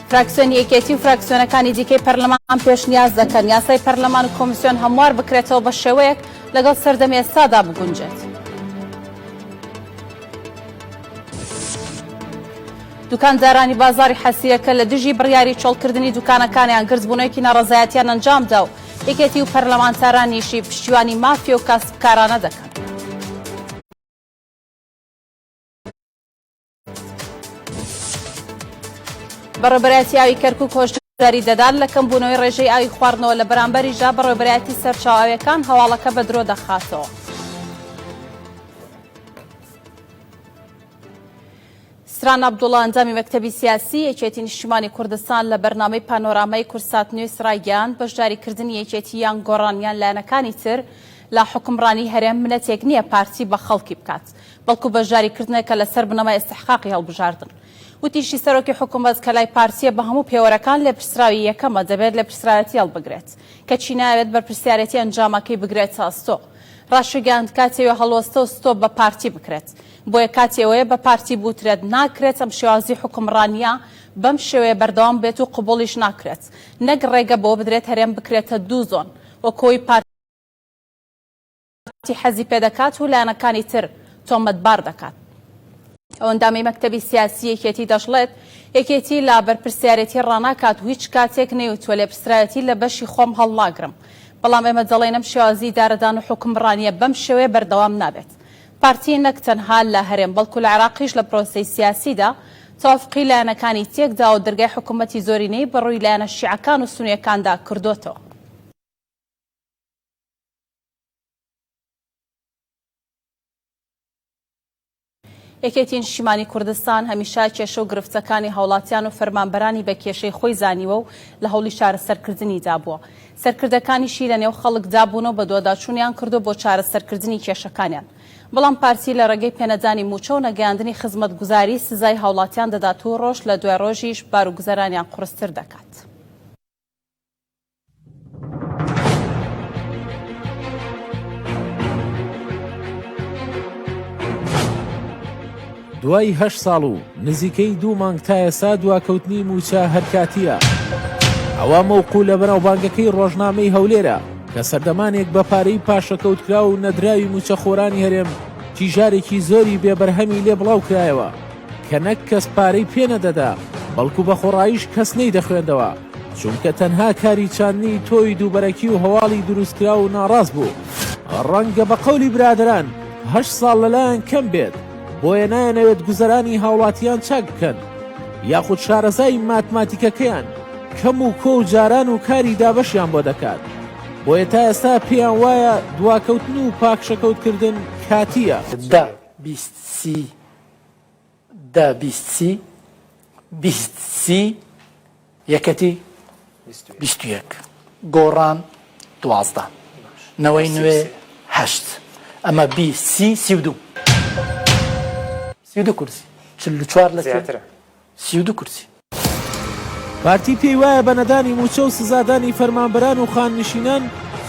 فراکسیۆنی یەکێتی و فراکسیۆنەکانی دیکەی پەرلەمان پێشنیاز دەکەن یاسای پەرلەمان و کۆمیسیۆن هەموار بکرێتەوە بە شێوەیەک لەگەڵ سەردەمی ئێستادا بگونجێت. دوکاندارانی بازاڕی حەسیرەکە لە دژی بڕیاری چۆڵکردنی دوکانەکانیان گردبوونەوەیەکی ناڕەزایەتیان ئەنجامدا و یەکێتی و پەرلەمانتارانیشی پشتیوانی مافی ئەو کاسبکارانە دەکەن. بەڕێوەبەرایەتی ئاوی کەرکوک هۆشداری دەدات لە کەمبوونەوەی ڕێژەی ئاوی خواردنەوە لە بەرامبەریشدا بەڕێوەبەرایەتی سەرچاوە ئاویەکان هەواڵەکە بە درۆ دەخاتەوە. ستران عەبدوڵا ئەندامی مەکتەبی سیاسی یەکێتی نیشتیمانی کوردستان لە بەرنامەی پانۆرامای کوردسات نیوز ڕایگەیاند بەشداریکردنی یەکێتی یان گۆڕان یان لایەنەکانی تر لە حوکمڕانی هەرێم منەتێک نییە پارتی بە خەڵکی بکات بەڵکو بەشداریکردنێکە لەسەر بنەمای ئیستحقاقی هەڵبژاردن. وتیشی سەرۆکی حکومەت کە لای پارتییە بە هەموو پێوەرەکان لێپرسراوی یەکەمە دەبێت لێپرسراوێتی هەڵبگرێت کەچی نایەوێت بەرپرسیارێتی ئەنجامەکەی بگرێتە ئەستۆ. ڕاشیگەیاند کاتی ئەوێ هەڵوەستە و ستۆپ بە پارتی بکرێت. بۆیە کاتی ئەوەیە بە پارتی بوترێت ناکرێت ئەم شێوازی حوکمڕانییە بەم شێوەیە بەردەوام بێت و قبوڵیش ناکرێت نەک ڕێگە بەوە بدرێت هەرێم بکرێتە دوو زۆن وەک ئەوەی پارتی حەزی پێدەکات و لایەنەکانی تر تۆمەتبار دەکات. ئەو ئەندامەی مەکتەبی سیاسی یەکێتی دەشڵێت، یەکێتی لە بەرپرسیارێتی ڕاناکات و هیچ کاتێک نەیوتووە لێپرسراوێتی لە بەشی خۆم هەڵناگرم، بەڵام ئێمە دەڵێین ئەم شێوازی ئیدارەدان و حوکمڕانییە بەم شێوەیە بەردەوام نابێت. پارتی نەک تەنها لە هەرێم بەڵکو لە عێراقیش لە پرۆسەی سیاسیدا تەوافقی لایەنەکانی تێکداوە و دەرگای حکومەتی زۆرینەی بەڕووی لایەنە شیعەکان و سونییەکاندا کردۆتەوە. یەکێتی نیشتیمانی کوردستان هەمیشە کێشە و گرفتەکانی هاوڵاتیان و فەرمانبەرانی بە کێشەی خۆی زانیوە و لە هەوڵی چارەسەرکردنیدا بووە. سەرکردەکانیشی لە نێو خەڵکدا بوون و بەدواداچوونیان کردووە بۆ چارەسەرکردنی کێشەکانیان. بەڵام پارتی لە ڕێگەی پێنەدانی مووچە و نەگەیاندنی خزمەتگوزاری سزای هاوڵاتیان دەدات و ڕۆژ لە دوای ڕۆژیش باروگوزەرانیان قورستر دەکات. دوای هەشت ساڵ و نزیکەی دوو مانگ تا ئێستا دواکەوتنی مووچە هەر کاتییە. ئەوە مەوقولە بەناوبانگەکەی ڕۆژنامەی هەولێرە کە سەردەمانێک بە پارەی پاشەکەوتکراو و نەدراوی مووچەخۆرانی هەرێم تیژارێکی زۆری بێ بەرهەمی لێ بڵاوکرایەوە کە نەک کەس پارەی پێ نەدەدا بەڵکو بە خۆڕاییش کەس نەیدەخوێندەوە چونکە تەنها کاری چاندنی تۆوی دووبەرەکی و هەواڵی دروستکراو و ناڕاست بوو. ڕەنگە بە قەولی برادەران هەشت ساڵ لەلایان کەم بێت بۆیە نایانەوێت گوزەرانی هاوڵاتیان چاک بکەن یاخود شارەزای ماتماتیکەکەیان کەم و کۆ و جاران و کاری دابەشیان بۆ دەکات بۆیە تا ئێستا پێیان وایە دواکەوتن و پاکشەکەوتکردن کاتییە. دە 20 سی دە 20 سی 20 سی یەکەتی 21 گۆڕان 12 نەوەی نوێ هەشت ئەمە بی سی 32 32 کورسی 44 لە زیاترە 32 کورسی. پارتی پێی وایە بە نەدانی مووچە و سزادانی فەرمانبەران و خاننشینان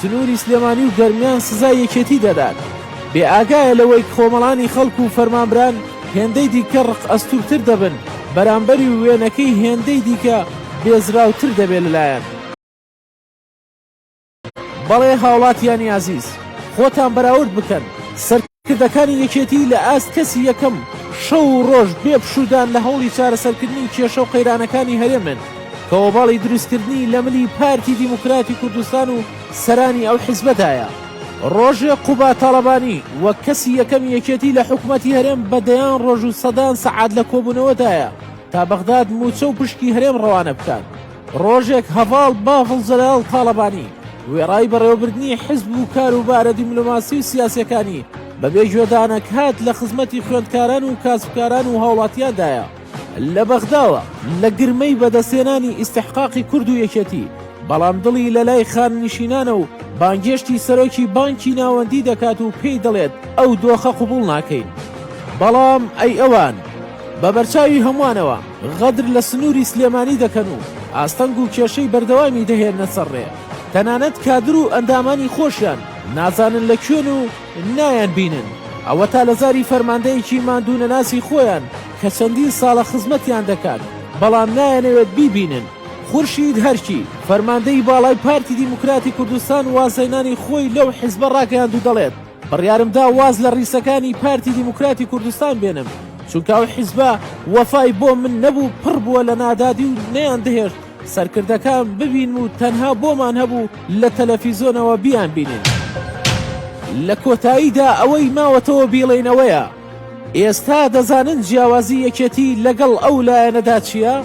سنووری سلێمانی و گەرمیان سزای یەکێتی دەدات، بێ ئاگایە لەوەی کۆمەڵانی خەڵک و فەرمانبران هێندەی دیکە ڕق ئەستوورتر دەبن بەرامبەری و وێنەکەی هێندەی دیکە بێزراوتر دەبێ لەلایان. بەڵێ هاوڵاتیانی ئازیز خۆتان بەراورد بکەن سەرکردەکانی یەکێتی لە ئاست کەسی یەکەم شەو و ڕۆژ بێ پشوودان لە هەوڵی چارەسەرکردنی کێشە و قەیرانەکانی هەرێمن کە ئۆباڵی دروستکردنی لە ملی پارتی دیموکراتی کوردستان و سەرانی ئەو حیزبەدایە. ڕۆژێک قوباد تاڵەبانی وەک کەسی یەکەمی یەکێتی لە حکومەتی هەرێم بە دەیان ڕۆژ و سەدان سەعات لە کۆبوونەوەدایە تا بەغداد مووچە و پشکی هەرێم ڕەوانە بکات. ڕۆژێک هەڤاڵ بافڵ جەلال تاڵەبانی وێڕای بەڕێوەبردنی حزب و کاروبارە دیملۆماسی و سیاسیەکانی بەبێ گوێدانە کات لە خزمەتی خوێندکاران و کاسبکاران و هاوڵاتیاندایە لە بەغداوە لە گرمەی بەدەستهێنانی ئیستحقاقی کورد و یەکێتی بەڵام دڵی لەلای خانەنشینانە و بانگهێشتی سەرۆکی بانکی ناوەندی دەکات و پێی دەڵێت ئەو دۆخە قبوڵ ناکەین بەڵام ئەی ئەوان بە بەرچاوی هەمووانەوە غەدر لە سنووری سلێمانی دەکەن و ئاستەنگ و کێشەی بەردەوامی دەهێننە سەر ڕێ، تەنانەت کادر و ئەندامانی خۆشیان نازانن لە کوێن و نایانبینن، ئەوەتا لە زاری فەرماندەیەکی ماندوونەناسی خۆیان کە چەندین ساڵە خزمەتیان دەکات. بەڵام نایانەوێت بیبینن. خورشید هەرکی، فەرماندەی باڵای پارتی دیموکراتی کوردستان وازهێنانی خۆی لەو حزبە ڕاگەیاند و دەڵێت، بڕیارمدا واز لە ڕیسەکانی پارتی دیموکراتی کوردستان بێنم، چونکە ئەو حیزبە وەفای بۆ من نەبوو پڕ بووە لە نادادی و نەیاندەهێشت سەرکردەکان ببینم و تەنها بۆمان هەبوو لە تەلەفیزۆنەوە بیانبینین. لە کۆتاییدا ئەوەی ماوەتەوە بیڵێین ئەوەیە، ئێستا دەزانن جیاوازی یەکێتی لەگەڵ ئەو لایەنەدا چییە؟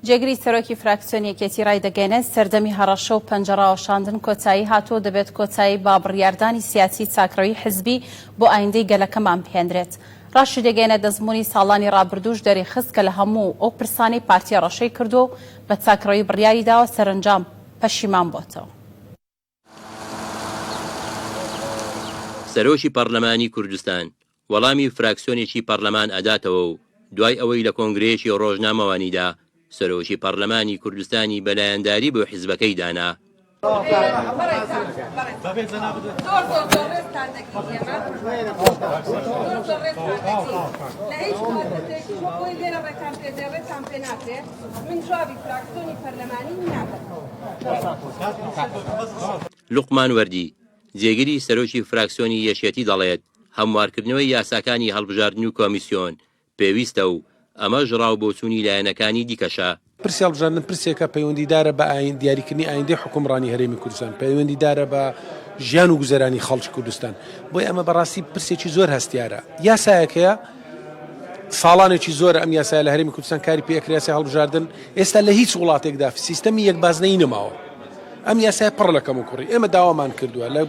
جێگری سەرۆکی فراکسیۆنی یەکێتی ڕایدەگەیەنێت، سەردەمی هەڕەشە و پەنجە ڕاوەشاندن کۆتایی هاتووە و دەبێت کۆتایی بە بڕیاردانی سیاسی چاکڕەوی حزبی بۆ ئایندەی گەلەکەمان بهێنرێت. ڕاشیدەگەیەنێت ئەزموونی ساڵانی ڕابردووش دەریخست کە لە هەموو ئەو پرسانەی پارتی هەڕەشەی کردووە و بە چاکڕەوی بڕیاری داوە سەرەنجام پەشیمان بۆتەوە. سەرۆکی پەڕلەمانی کوردستان وەڵامی فراکسیۆنێکی پەڕلەمان ئەداتەوە و دوای ئەوەی لە کۆنگرەیەکی ڕۆژنامەوانیدا سەرۆکی پەڕلەمانی کوردستانی بە لایەنداری بۆ حیزبەکەی دانا. لوقمان وەردی، جێگری سەرۆکی فراکسیۆنی یەکێتی دەڵێت، هەموارکردنەوەی یاساکانی هەڵبژاردن و کۆمیسیۆن پێویستە و ئەمەش ڕا و بۆچوونی لایەنەکانی دیکەشە. پرسی هەڵبژاردن پرسێکە پەیوەندیدارە بە دیاریکردنی ئایندەی حوکمڕانی هەرێمی کوردستان، پەیوەندیدارە بە ژیان و گوزەرانی خەڵکی کوردستان، بۆیە ئەمە بەڕاستی پرسێکی زۆر هەستیارە. یاسایەک هەیە ساڵانێکی زۆرە ئەم یاسایە لە هەرێمی کوردستان کاری پێ ئەکرێ، یاسای هەڵبژاردن ئێستا لە هیچ وڵاتێکدا سیستەمی یەک بازنەیی نەماوە. ئەم یاسایە پڕە لە کەموکوڕی. ئێمە داوامان کردووە لە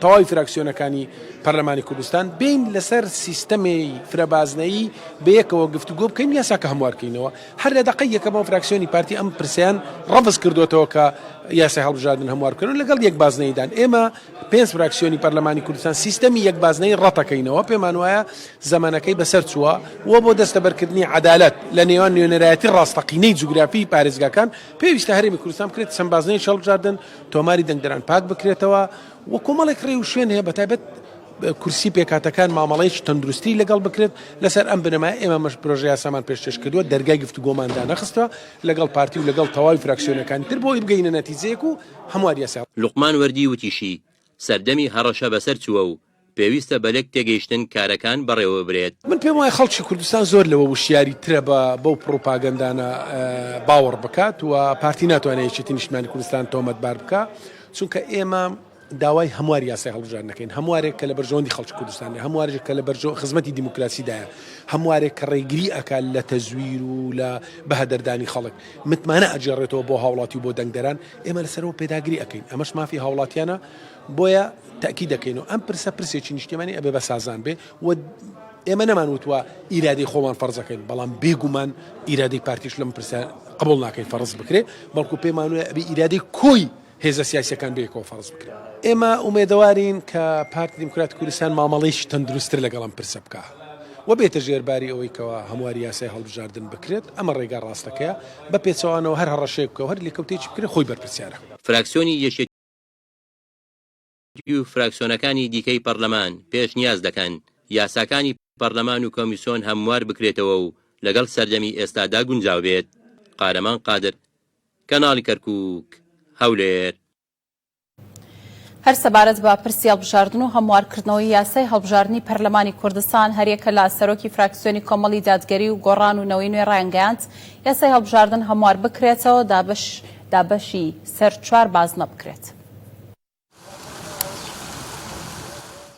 تەواوی فراکسیۆنەکانی پەرلەمانی کوردستان بێین لەسەر سیستەمی فرەبازنەیی بەیەکەوە گفتوگۆ بکەین، یاساکە هەموار کەینەوە. هەر لە دەقەی یەکەمەوە فراکسیۆنی پارتی ئەم پرسەیان ڕەفز کردووەتەوە کە یاسای هەڵبژاردن هەموار بکەن و لەگەڵ یەک بازنەییدان. ئێمە پێنج فراکسیۆنی پەرلەمانی کوردستان سیستەمی یەک بازنەیی ڕەتەکەینەوە، پێمان وایە زەمەنەکەی بەسەر چووە و بۆ دەستەبەرکردنی عەدالەت لە نێوان نوێنەرایەتی ڕاستەقینەی جوگرافیی پارێزگاکان پێویستە هەرێمی کوردستان بکرێت چەند بازنەیەکی هەڵبژاردن، تۆماری دەنگدەران پاک بکرێتەوە و کۆمەڵێک ڕێوشوێن هەیە بەتایبەت کورسی پێکهاتەکان مامەڵەیەکی تەندروستی لەگەڵ بکرێت، لەسەر ئەم بنەمایە ئێمە مەش پرۆژە یاسامان پێشکێش کردووە، دەرگای گفتوگۆمان دانەخستووە لەگەڵ پارتی و لەگەڵ تەواوی فراکسیۆنەکانی تر بۆ ئەوەی بگەینە نەتیجەیەک و هەمواری یاسا. لوقمان وەردی وتیشی، سەردەمی هەڕەشە بەسەر چووە و پێویستە بە لێک تێگەیشتن کارەکان بەڕێوەببرێت. من پێم وایە خەڵکی کوردستان زۆر لەوە وشیاری ترە بە بەو پڕوپاگەندانە باوەڕ بکات و پارتی ناتوانێت یەکێتی نیشتمانی کوردستان تۆمەتبار بکا چونکە ئێمە داوای هەمواری یاسای هەڵبژاردن دەکەین، هەموارێک کە لە بەرژەوەندی خەڵکی کوردستان بێ، هەموارێک کە لە بەرژەوە خزمەتی دیموکراسیدایە، هەموارێک کە ڕێگری ئەکات لە تەزویر و لە بەهەدەردانی خەڵک، متمانە ئەگێڕێتەوە بۆ هاوڵاتی و بۆ دەنگدەران، ئێمە لەسەرەوە پێداگری ئەکەین، ئەمەش مافی هاوڵاتیانە، بۆیە تەئکید دەکەینەوە ئەم پرسە پرسێکی نیشتیمانی ئەبێ بە سازان بێ و ئێمە نەمان وتوە ئیرادەی خۆمان فەرز ئەکەین، بەڵام بێگومان ئیرادەی پارتیش لەم پرسە قبوڵ ناکەین فەرز بکرێ، بەڵکو پێمان وایە ئەبێ ئیرادەی کۆی هێزە سیاسیەکان بەیەکەوە فەرز بکرێن. ئێمە ئومێدەوارین کە پارتی دیموکراتی کوردستان مامەڵەیەکی تەندروستتر لەگەڵ ئەم پرسە بکا و بێتە ژێر باری ئەوەی کەوا هەمواری یاسای هەڵبژاردن بکرێت، ئەمە ڕێگا ڕاستەکەیە، بە پێچەوانەوە هەر هەڕەشەیەک بکا و هەر لێکەوتەیەکی بکرێت خۆی بەرپرسیارە. فراکسیۆنی یەکێتی و فراکسیۆنەکانی دیکەی پەڕلەمان پێشنیاز دەکەن یاساکانی پەڕلەمان و کۆمیسۆن هەموار بکرێتەوە و لەگەڵ سەردەمی ئێستادا گونجاو بێت. قارەمان قادر، کەناڵی کەرکوک، هەولێر. هەر سەبارەت بە پرسی هەڵبژاردن و هەموارکردنەوەی یاسای هەڵبژاردنی پەرلەمانی کوردستان، هەریەکە لە سەرۆکی فراکسیۆنی کۆمەڵی دادگەری و گۆڕان و نەوەی نوێ ڕایانگەیاند، یاسای هەڵبژاردن هەموار بکرێتەوە دابەشی سەر چوار بازنە بکرێت.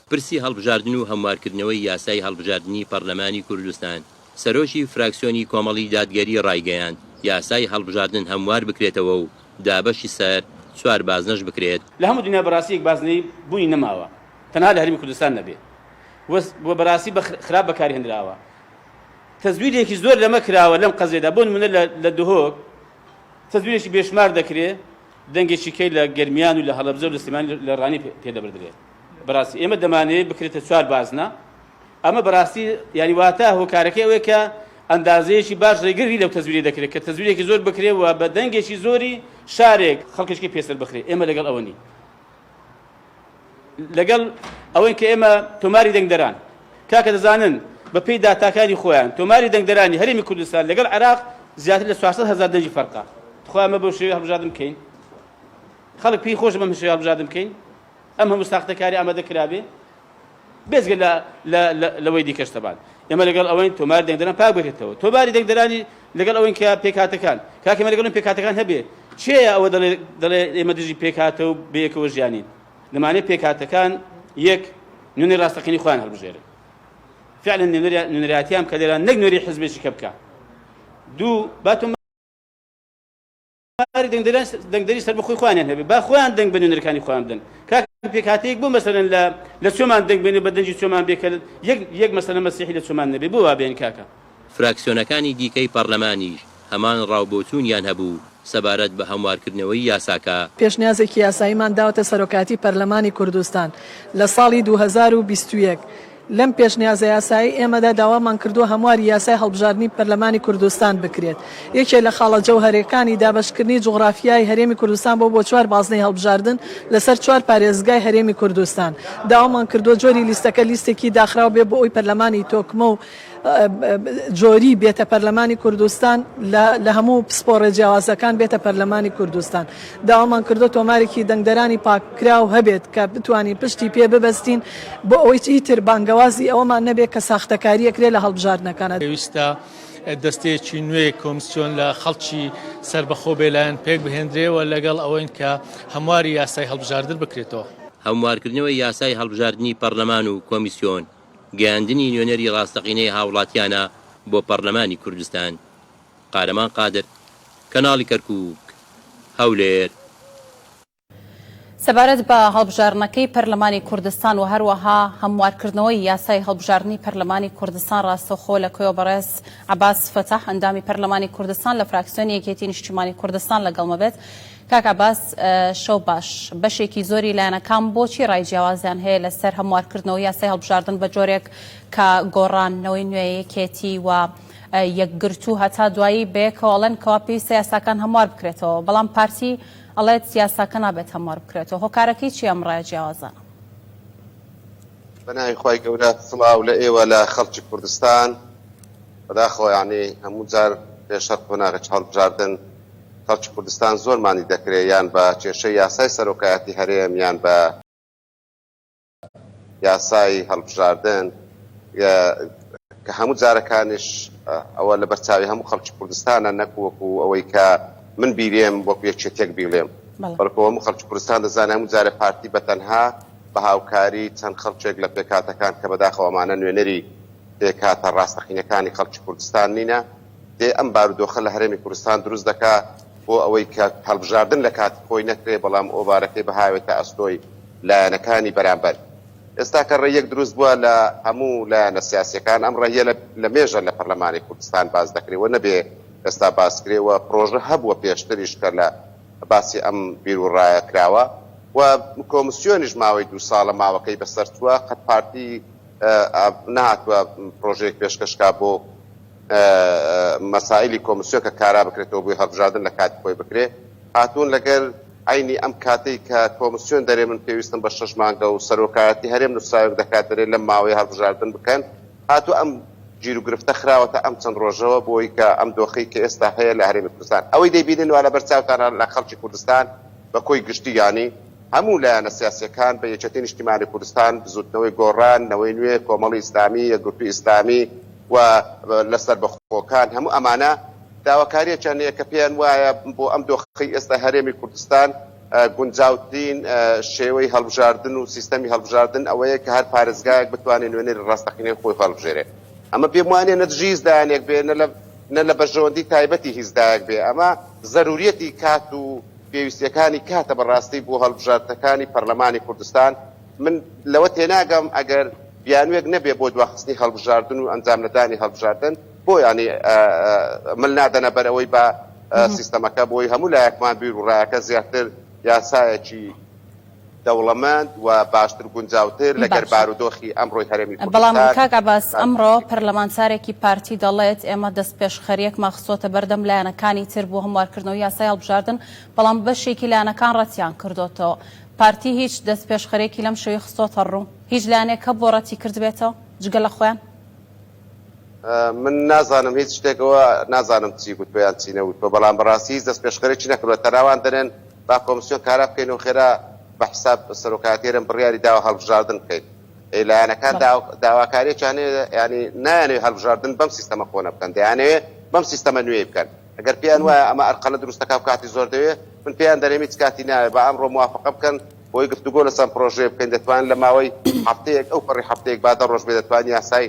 پرسی هەڵبژاردن و هەموارکردنەوەی یاسای هەڵبژاردنی پەڕلەمانی کوردستان، سەرۆکی فراکسیۆنی کۆمەڵی دادگەری ڕایگەیاند، یاسای هەڵبژاردن هەموار بکرێتەوە و دابەشی سەر چوار بازنەش بکرێت. لە هەموو دنیا بەڕاستی یەک بازنەیی بوونی نەماوە تەنها لە هەرێمی کوردستان نەبێ و بەڕاستی بە خراپ بەکارهێنراوە تەزویرێکی زۆر لەمە کراوە لەم قەزیەدا بۆ نمونە لە دهۆک تەزویرێکی بێشمار دەکرێ دەنگێکی کەی لە گەرمیان و لە هەڵەبجە و لە سلێمانی لە ڕانیە پێ دەبردرێت بەڕاستی ئێمە دەمانەوێت بکرێتە چوار بازنە ئەمە بەڕاستی یانی واتە هۆکارەکەی ئەوەیە کە ئەندازەیەکی باش ڕێگری لەو تەزویرە دەکرێت کە تەزویرێکی زۆر بکرێت و بە دەنگێکی زۆری شارێک خەڵکێکی پێسەر بخرێت ئێمە لەگەڵ ئەوە نین. لەگەڵ ئەوەین کە ئێمە تۆماری دەنگدەران کاکە دەزانن بە پێی داتاکانی خۆیان تۆماری دەنگدەرانی هەرێمی کوردستان لەگەڵ عێراق زیاتر لە 400 هەزار دەنگی فەرقە. تخوا ئەمە بەو شێوەیە هەڵبژاردن بکەین؟ خەڵک پێی خۆشە بەم شێوەیە هەڵبژاردن بکەین؟ ئەم هەموو ساختەکاری ئامادە کرابێ؟ بێجگە لە لە لەوەی دیکەش تەبان ئێمە لەگەڵ ئەوەین تۆماری دەنگدەران پاک بکرێتەوە تۆماری دەنگدەرانی لەگەڵ ئەوەین کە پێکهاتەکان کاکە ئێمە لەگەڵ پێکهاتەکان هەبێ کێیە ئەوە دەڵێ دەڵێ ئێمە دژی پێکهاتە و بەیەکەوە ژیانین لەمانەیە پێکهاتەکان یەک نوێنەری ڕاستەقینەی خۆیان هەڵبژێرن فعلا نوێنەرایەتیان بکە لێرە نەک نوێنەری حزبێکی کە بکە دوو با تۆماری دەنگدەران دەنگدەری سەربەخۆی خۆیانیان هەبێ با خۆیان دەنگ بە نوێنەرەکانی خۆیان بدەن کاک پێکهاتەیەک بۆ مەسەلەن لە لە چۆمان دەنگ بێنێ بە دەنگی چۆمان بێ کە یەک یەک مەسەلەن مەسیحی لە چۆمان نەبێ بۆ وا بێن کاکە. فراکسیۆنەکانی دیکەی پەڕلەمانیش هەمان ڕاوبۆچوونیان هەبوو سەبارەت بە هەموارکردنەوەی یاساکە. پێشنیازێکی یاساییمان داوەتە سەرۆکایەتی پەرلەمانی کوردستان لە ساڵی 2021. لەم پێشنیازە یاسایەی ئێمەدا داوامان کردووە هەمواری یاسای هەڵبژاردنی پەرلەمانی کوردستان بکرێت. یەکێ لە خاڵە جەوهەرێکانی دابەشکردنی جوغرافیای هەرێمی کوردستان بۆ بۆ چوار بازنەی هەڵبژاردن لەسەر چوار پارێزگای هەرێمی کوردستان. داوامان کردووە جۆری لیستەکە لیستێکی داخراو بێ بۆ ئەوی پەرلەمانی تۆکمە و جۆری بێتە پەرلەمانی کوردستان لە هەموو پسپۆڕە جیاوازەکان بێتە پەرلەمانی کوردستان. داوامان کردووە تۆمارێکی دەنگدەرانی پاککراو هەبێت کە بتوانین پشتی پێ ببەستین بۆ ئەوەی چیتر بانگەوازی ئەوەمان نەبێت کە ساختەکاری ئەکرێت لە هەڵبژاردنەکان. پێویستە دەستەیەکی نوێی کۆمسیۆن لە خەڵکی سەربەخۆ بێلایەن پێکبهێندرێ و لەگەڵ ئەوەین کە هەمواری یاسای هەڵبژاردن بکرێتەوە. هەموارکردنەوەی یاسای هەڵبژاردنی پەڕلەمان و کۆمیسیۆن، گەیاندنی نوێنەری ڕاستەقینەی هاوڵاتیانە بۆ پەڕلەمانی کوردستان. قارەمان قادر، کەناڵی کەرکوک، هەولێر. سەبارەت بە هەڵبژاردنەکەی پەرلەمانی کوردستان و هەروەها هەموارکردنەوەی یاسای هەڵبژاردنی پەرلەمانی کوردستان ڕاستەوخۆ لە کۆیەوە بەڕێز عەباس فەتاح ئەندامی پەرلەمانی کوردستان لە فراکسیۆنی یەکێتی نیشتیمانی کوردستان لەگەڵمە بێت. کاک عەباس شەو باش. بەشێکی زۆری لایەنەکان بۆچی ڕای جیاوازیان هەیە لەسەر هەموارکردنەوەی یاسای هەڵبژاردن بە جۆرێک کە گۆڕان، نەوەی نوێ، یەکێتی و یەکگرتوو هەتا دوایی بەیەکەوە ئەڵێن کەوا پێویستە یاساکان هەموار بکرێتەوە بەڵام پارتی ئەڵێت یاساکە نابێت هەموار بکرێتەوە هۆکارەکەی چیە ئەم ڕایە جیاوازانە؟ بەناوی خوای گەورە سڵاو لە ئێوە لە خەڵکی کوردستان بەداخەوە یانی هەموو جار پێش هەر قۆناغێکی هەڵبژاردن خەڵکی کوردستان زۆر مانی دەکرێ یان بە کێشەی یاسای سەرۆکایەتی هەرێم یان بە یاسای هەڵبژاردن کە هەموو جارەکانیش ئەوە لە بەرچاوی هەموو خەڵکی کوردستانە نەک وەکو ئەوەی کە من بیرێم وەکو یەکێتێک بیڵێم بەڵکو هەموو خەڵکی کوردستان دەزانێت هەموو جارێ پارتی بە تەنها بە هاوکاری چەند خەڵکێک لە پێکهاتەکان کە بەداخەوە ئەمانە نوێنەری پێکهاتە ڕاستەقینەکانی خەڵکی کوردستان نینە دێ ئەم بارودۆخە لە هەرێمی کوردستان دروست دەکا بۆ ئەوەی کە هەڵبژاردن لە کاتی خۆی نەکرێ بەڵام ئۆبارەکەی بهاوێتە ئەستۆی لایەنەکانی بەرامبەر. ئێستا کە ڕێیەک دروست بووە لە هەموو لایەنە سیاسیەکان ئەم ڕێیە لە مێژە لە پەرلەمانی کوردستان باس دەکرێ و نەبێ ئێستا باس کرێ و پرۆژە هەبووە پێشتریش کە لە باسی ئەم بیروڕایە کراوە و کۆمسیۆنیش ماوەی دوو ساڵە ماوەکەی بەسەر چووە قەت پارتی نەهاتووە پرۆژەیەک پێشکەش کا بۆ مەسائیلی کۆمسیۆن کە کارا بکرێتەوە بۆی هەڵبژاردن لە کاتی خۆی بکرێ هاتوون لەگەر عەینی ئەم کاتەی کە کۆمسیۆن دەرێ من پێویستم بە شەش مانگە و سەرۆکایەتی هەرێم نوسراوێک دەکات دەرێ لەم ماوەیە هەڵبژاردن بکەن هاتوو ئەم گیروگرفتە خراوەتە ئەم چەند ڕۆژەوە بۆی کە ئەم دۆخەی کە ئێستا هەیە لە هەرێمی کوردستان ئەوەی دەیبینن وا لەبەر چاوتانە لە خەڵکی کوردستان بە کۆی گشتی یانی هەموو لایەنە سیاسیەکان بە یەکێتی نیشتیمانی کوردستان بزوتنەوەی گۆڕان نەوەی نوێ کۆمەڵی ئیسلامی یەکگرتووی ئیسلامی و لە سەربەخۆکان هەموو ئەمانە داواکارییەکیان هەیە کە پێیان وایە بۆ ئەم دۆخەی ئێستا هەرێمی کوردستان گونجاوترین شێوەی هەڵبژاردن و سیستەمی هەڵبژاردن ئەوەیە کە هەر پارێزگایەک بتوانێت نوێنەری ڕاستەقینەی خۆی هەڵبژێرێ. ئەمە پێم وانیە نە دژی هیچ لایەنێک بێ نە لە نە لە بەرژەوەندی تایبەتی هیچ لایەک بێ. ئەمە زەروریەتی کات و پێویستیەکانی کاتە بەڕاستی بۆ هەڵبژاردنەکانی پەرلەمانی کوردستان. من لەوە تێناگەم ئەگەر بیانوێک نەبێ بۆ دواخستنی هەڵبژاردن و ئەنجام نەدانی هەڵبژاردن بۆ یانی مل نادەنە بەر ئەوەی بە سیستەمەکە بۆی هەموو لایەکمان بیر و ڕایەکە زیاتر یاسایەکی. دەوڵەمەند و باشتر گونجاوتر لەگەر باشە. بارودۆخی ئەمڕۆی هەرێمی بەڵام کوردستان کاک عەباس ئەمڕۆ پەرلەمانتارێکی پارتی دەڵێت ئێمە دەستپێشخەرییەکمان خستۆتە بەردەم لایەنەکانی تر بۆ هەموارکردنەوەی یاسای هەڵبژاردن، بەڵام بەشێکی لایەنەکان ڕەتیان کردۆتەوە. پارتی هیچ دەستپێشخەرییەکی لەم شێوەی خستۆتە ڕوو؟ هیچ لایەنێک هەبووە ڕەتی کردبێتەوە جگە لە خۆیان؟ من نازانم هیچ شتێک ئەوە نازانم چی گوتوە یان چی نەوتوە بەڵام بەڕاستی هیچ دەستپێشخەرێکی نەکردوە تەناوان دەرێن با کۆمسیۆن کارا بکەین و خێرا بە حساب سەرۆکایەتی هەرێم بڕیاری داوە هەڵبژاردن بکەین ئەی لایەنەکان داواکاریەکیان هەیە یانی نایانەوێ هەڵبژاردن بەم سیستەمە کۆنە بکەن دەیانەوێ بەم سیستەمە نوێی بکەن ئەگەر پێیان وایە ئەمە ئەرقەلە دروست دەکا و کاتی زۆر دەوێ من پێیان دەرێم هیچ کاتی ناوێ با ئەمڕۆ موافقە بکەن بۆی گفتوگۆ لەسەر ئەم پرۆژەیە بکەین دەتوانن لە ماوەی هەفتەیەک ئەو پەڕی هەفتەیەک با دە ڕۆژ بێ دەتوانین یاسای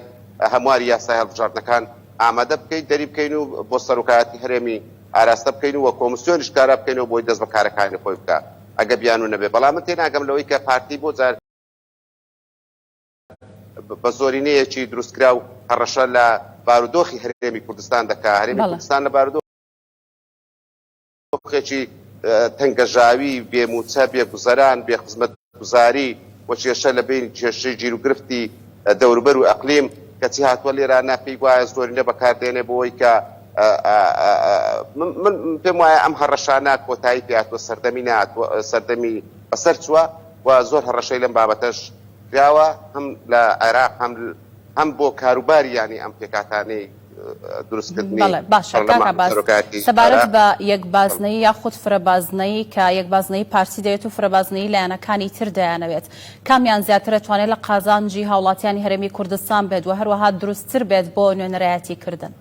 هەمواری یاسای هەڵبژاردنەکان ئامادە بکەین دەری بکەین و بۆ سەرۆکایەتی هەرێمی ئاراستە بکەین و کۆمسیۆنیش کارا بکەینەوە بۆی دەست بە کارەکانی خۆی بکا ئەگە بیانوو نەبێ بەڵام من تێناگەم لەوەی کە پارتی بۆ جار بە زۆرینەیەکی دروستکراو هەڕەشە لە بارودۆخی هەرێمی کوردستان دەکا هەرێمی کوردستان لە بارودۆخێکی تەنگەژاوی، بێ مووچە، بێ گوزەران، بێ خزمەتگوزاری و کێشە لە بەین کێشەی گیروگرفتی دەوروبەر و ئەقلیم، کەچی هاتووە لێرانە پێی وایە زۆرینە بەکار دێنێ بۆ ئەوەی کە من پێم وایە ئەم هەڕەشانە کۆتایی پێ هاتووە، سەردەمی نەهاتووە، سەردەمی بەسەر چووە و زۆر هەڕەشەی لەم بابەتەش کراوە هەم لە عێراق هەم هەم بۆ کاروباری یانی ئەم پێکهاتانەی دروستکردنی بەڵێ باشە کاک پەرلەمان و عەباس سەرۆکایەتی سەبارەت عێراق. بە یەک بازنەیی یاخود فرە بازنەیی کە یەک بازنەیی پارتی دەوێت و فرە بازنەیی لایەنەکانی تر دەیانەوێت کامیان زیاتر ئەتوانێت لە قازانجی هاوڵاتیانی هەرێمی کوردستان بێت و هەروەها دروستتر بێت بۆ نوێنەرایەتی کردن؟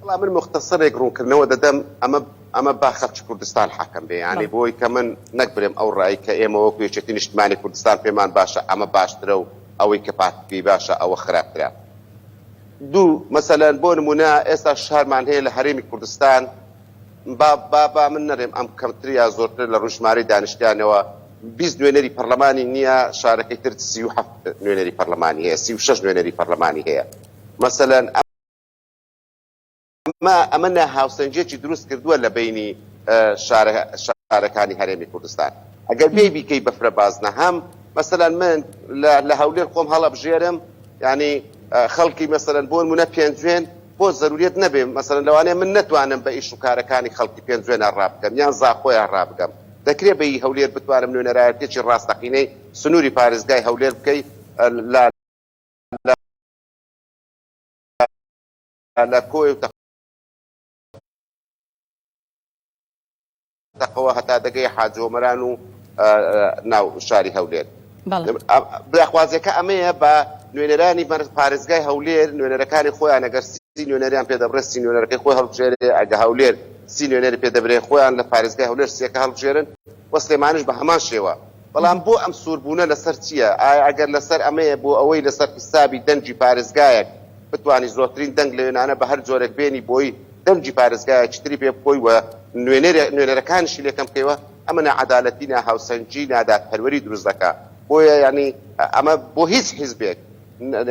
وەڵا من موختەسەرێک ڕوونکردنەوە دەدەم ئەمە ئەمە با خەڵکی کوردستان حاکم بێ یانی بۆی کە من نەک برێم ئەو ڕای کە ئێمە وەکو یەکێتی نیشتمانی کوردستان پێمان باشە ئەمە باشترە و ئەوەی کە پارتی پێی باشە ئەوە خراپترە. دوو، مەسەلەن بۆ نموونە ئێستا شارمان هەیە لە هەرێمی کوردستان با با با من نەرێم ئەم کەمتر یا زۆرترە لە ڕووی ژمارەی دانیشتیانەوە 20 نوێنەری پەرلەمانی نییە شارەکەی تر 37 نوێنەری پەرلەمانی هەیە 36 نوێنەری پەرلەمانی هەیە مەسەلەن ئەمە ئەمە ناهاوسەنگیەکی دروست کردووە لە بەینی شارە شارەکانی هەرێمی کوردستان ئەگەر بێی بیکەی بە فرە بازنە هەم مەسەلەن من لە لە هەولێر خۆم هەڵەبژێرم یانی خەڵکی مەسەلەن بۆ نمونە پێنجوێن بۆ زەروریەت نەبێ مەسەلەن لەوانەیە من نەتوانم بە ئیش و کارەکانی خەڵکی پێنجوێنە ڕابکەم یان زاخۆیان ڕابگەم دەکرێ بە ی هەولێر بتوانم نوێنەرایەتیەکی ڕاستەقینەی سنووری پارێزگای هەولێر بکەی لە لە لە کۆیە و تەقەوە هەتا دەگەی حاجۆمەران و ناو شاری هەولێر. داخوازیەکە ئەمەیە بە نوێنەرانی پارێزگای هەولێر نوێنەرەکانی خۆیان ئەگەر سی نوێنەریان پێ دەبرێت سی نوێنەرەکەی خۆی هەڵبژێرێ ئەگە هەولێر سی نوێنەری پێ دەبرێ خۆیان لە پارێزگای هەولێر سیەکە هەڵبژێرن و سلێمانیش بە هەمان شێوە بەڵام بۆ ئەم سووربوونە لەسەر چییە؟ ئایا ئەگەر لەسەر ئەمەیە بۆ ئەوەی لەسەر حیسابی دەنگی پارێزگایەک بتوانی زۆرترین دەنگ لەوێنانە بە هەر جۆرێک بێنی بۆی دەنگی پارێزگایەکی تری پێ بکۆی و نوێنەرەکانیشی لێ کەم بکەیەوە ئەمە ناعەدالەتی ناهاوسەنگی نادادپەروەری دروست دەکا بۆیە یانی ئەمە بۆ هیچ حیزبێک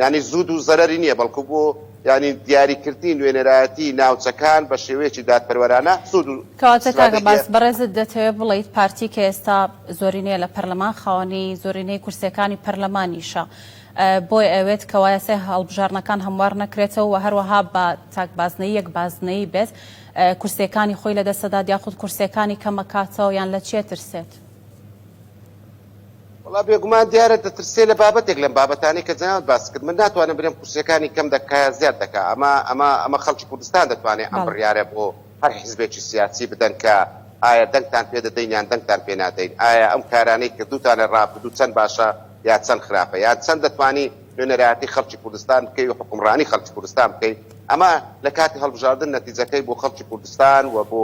یانی زوود و زەرەری نییە بەڵکو بۆ یانی دیاریکردنی نوێنەرایەتی ناوچەکان بە شێوەیەکی دادپەروەرانە سوود و کەواتە کاک ئیستفادەی عەباس بەڕێزت دەتەوێت بڵێیت پارتی کە ئێستا زۆرینەیە لە پەرلەمان خاوەنی زۆرینەی کورسیەکانی پەرلەمانیشە بۆیە ئەوێت کەوا یاسای هەڵبژاردنەکان هەموار نەکرێتەوە و هەروەها بە تاک بازنەیی یەک بازنەیی بێت کورسیەکانی خۆی لەدەست دەدات یاخود کورسیەکانی کەمەکاتەوە یان لە چیە ترسێت؟ وەڵا بێگومان دیارە دەترسێ لە بابەتێک لەم بابەتانەی کە جەنابت باست کرد من ناتوانم برێم کورسیەکانی کەم دەکا یا زیاد دەکا ئەمە ئەمە ئەمە خەڵکی کوردستان دەتوانێ ئەم بڕیارە بۆ هەر حیزبێکی سیاسی بدەن کە ئایا دەنگتان پێ دەدەین یان دەنگتان پێ نادەین ئایا ئەم کارانەی کردوتانە ڕابردوو چەند باشە یا چەند خراپە یان چەند دەتوانی نوێنەرایەتی خەڵکی کوردستان بکەی و حوکمڕانی خەڵکی کوردستان بکەی ئەمە لە کاتی هەڵبژاردن نەتیجەکەی بۆ خەڵکی کوردستان و بۆ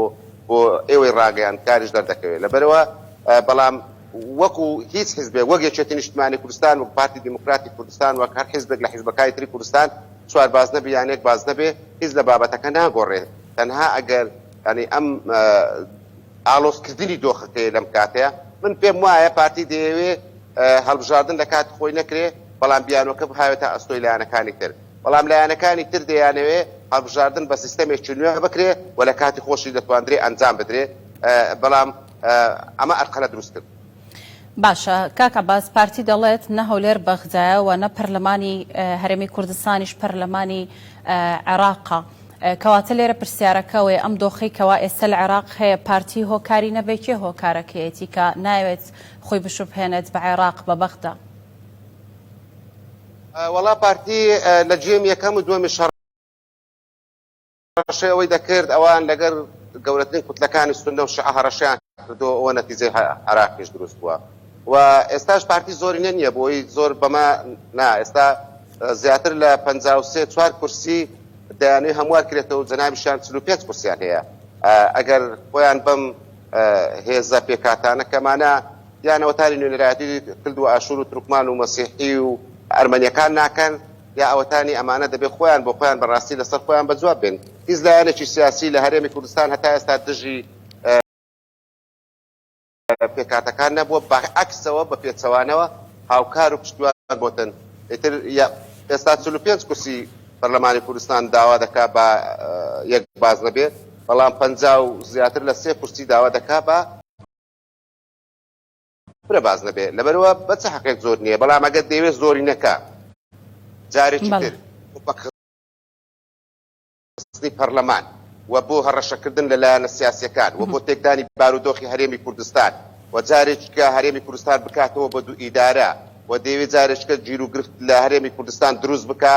بۆ ئێوەی ڕاگەیاندکاریش دەردەکەوێت لەبەرئەوە بەڵام وەکو هیچ حیزبێک وەک یەکێتی نیشتمانی کوردستان وەک پارتی دیموکراتی کوردستان وەک هەر حیزبێک لە حیزبەکانی تری کوردستان چوار بازنە بێ یان یەک بازنە بێ هیچ لە بابەتەکە ناگۆڕێ تەنها ئەگەر یانی ئەم ئاڵۆزکردنی دۆخەکەیە لەم کاتەیە من پێم وایە پارتی دەیەوێ هەڵبژاردن لە کاتی خۆی نەکرێ بەڵام بیانۆکە بهاوێتە ئەستۆی لایەنەکانی تر بەڵام لایەنەکانی تر دەیانەوێ هەڵبژاردن بە سیستەمێکی نوێ بکرێ و لە کاتی خۆشی دەتواندرێ ئەنجام بدرێ بەڵام ئەمە ئەرقەلە دروست کرد. باشە کاک عەباس پارتی دەڵێت نە هەولێر بەغدایە و نە پەرلەمانی هەرێمی کوردستانیش پەرلەمانی عێراقە. کەواتە لێرە پرسیارەکە ئەوەیە ئەم دۆخەی کەوا ئێستا لە عێراق هەیە پارتی هۆکاری نەبێ کێ هۆکارەکەیەتی کە نایەوێت خۆی بشوبهێنێت بە عێراق بە بەغدا؟ وەڵا پارتی لە گێم یەکەم و دووەمیش هەڕەشەی ئەوەی دەکرد ئەوان لەگەر گەورەترین کوتلەکانی سوننە و شیعە هەڕەشەیان کردووە ئەوە نەتیجەی عێراقیش دروست بووە و ئێستاش پارتی زۆرینە نییە بۆی زۆر بەمە نا ئێستا زیاتر لە 53 چوار کورسی دەیانەوێ هەموار کرێتەوە و جەنابیشیان 45 کورسیان هەیە ئەگەر خۆیان بەم هێزە پێکهاتانە کەمانە یان ئەوەتانی نوێنەرایەتی کردووە ئاشور و تورکمان و مەسیحی و ئەرمەنیەکان ناکەن یا ئەوەتانی ئەمانە دەبێ خۆیان بۆ خۆیان بە ڕاستی لەسەر خۆیان بە جواب بێن. هیچ لایەنێکی سیاسی لە هەرێمی کوردستان هەتا ئێستا دژی پێکهاتەکان نەبووە، بە عەکسەوە بە پێچەوانەوە هاوکار و پشتیوان بۆتن. ئیتر ئێستا 45 کورسی پەرلەمانی کوردستان داوا دەکا بە یەک بازنە بێ، بەڵام 50 و زیاتر لە سێ کورسی داوا دەکا بە فرە باس نەبێ لەبەرئەوە بە چ حەقێک زۆر نییە بەڵام ئەگەر دەیەوێت زۆری نەکا جارێکی تر بۆ پەکخستنی پەرلەمان و بۆ هەڕەشەکردن لە لایەنە سیاسیەکان و بۆ تێکدانی بارودۆخی هەرێمی کوردستان و جارێکیکە هەرێمی کوردستان بکاتەوە بە دوو ئیدارە و دەیەوێت جارێکیکە گیروگرفت لە هەرێمی کوردستان دروست بکا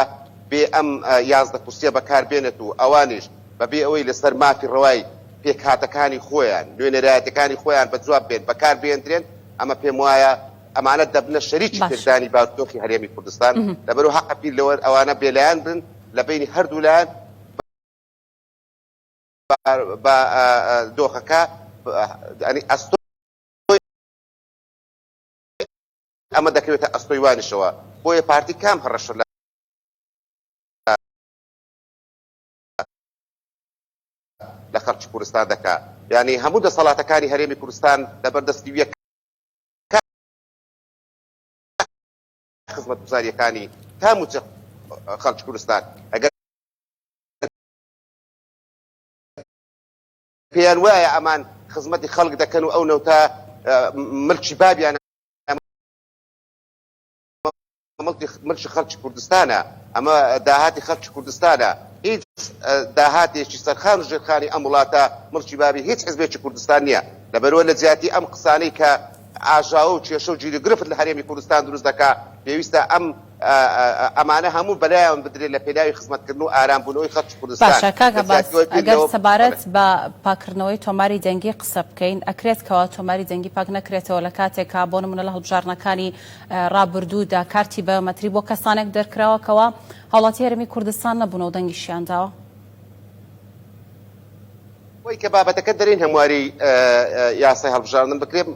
بێ ئەم 11 کورسیە بەکار بێنێت و ئەوانیش بەبێ ئەوەی لەسەر مافی ڕەوای پێکهاتەکانی خۆیان، نوێنەرایەتیەکانی خۆیان بە جواب بێن، بەکار بهێندرێن، ئەمە پێم وایە ئەمانە دەبنە شەریکی باش. تێکدانی بارودۆخی هەرێمی کوردستان، لەبەرئەوە هەقە بیر لەوە ئەوانە بێلایەن بن لە بەینی هەردوو لایەن بە دۆخەکە یانی ئەستۆی ئەمە دەکەوێتە ئەستۆی وانیشەوە، بۆیە پارتی کام هەڕەشە لە. لە خەڵکی کوردستان دەکا یانی هەموو دەسەڵاتەکانی هەرێمی کوردستان لەبەر دەستی ویە کا خزمەتگوزاریەکانی تا موچە خەڵکی کوردستان ئەگەر پێیان وایە ئەمان خزمەتی خەڵک دەکەن و ئەو نەوتە ملکی بابیان مڵکی خەڵکی کوردستانە، ئەمە داهاتی خەڵکی کوردستانە، هیچ داهاتێکی سەرخان و ژێرخانی ئەم وڵاتە مڵکی بابی هیچ حزبێکی کوردستان نییە، لەبەرئەوە لە جیاتی ئەم قسانەی کە ئاژاوە و کێشە و گیروگرفت لە هەرێمی کوردستان دروست دەکا، پێویستە ئەم ئەمانە هەموو بەلایان بدرێت لە پێناوی خزمەتکردن و ئارامبوونەوەی خەڵکی کوردستان، باشە کاک لە عەباس جیاتی ئەوەی بیر ئەگەر لەوە بەڵێ. سەبارەت بە پاککردنەوەی تۆماری دەنگی قسە بکەین ئەکرێت کەوا تۆماری دەنگی پاک نەکرێتەوە لە کاتێکا بۆ نمونە لە هەڵبژاردنەکانی ڕابردوودا کارتی بایۆمەتری بۆ کەسانێک دەرکراوە کەوا هاوڵاتی هەرێمی کوردستان نەبوون و دەنگیشیان داوە. ئەوەی کە بابەتەکە دەرێین هەمواری یاسای هەڵبژاردن بکرێت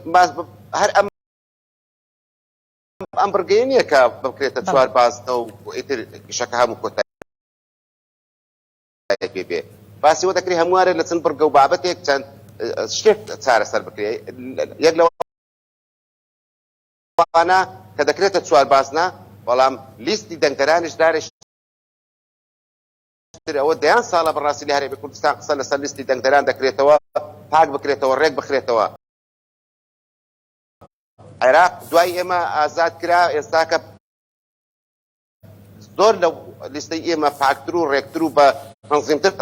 هەر ئەم ئەم بڕگەیە نییە کە بکرێتە چوار بازنە و ئیتر ئیشەکە هەموو کۆتایی پێ بێ. باسی ئەوە دەکرێت هەموارێ لە چەند بڕگە و بابەتێک چەند شتێک چارەسەر بکرێت یەک لەوە وانە کە دەکرێتە چوار بازنە، بەڵام لیستی دەنگدەرانیش جارێکی تر ئەوە دەیان ساڵە بەڕاستی لە هەرێمی کوردستان قسە لەسەر لیستی دەنگدەران دەکرێتەوە، پاک بکرێتەوە، ڕێک بخرێتەوە. عێراق دوای ئێمە ئازاد کرا، ئێستاکە زۆر لەو لیستەی ئێمە پاکتر و ڕێکتر و بە تەنزیمتر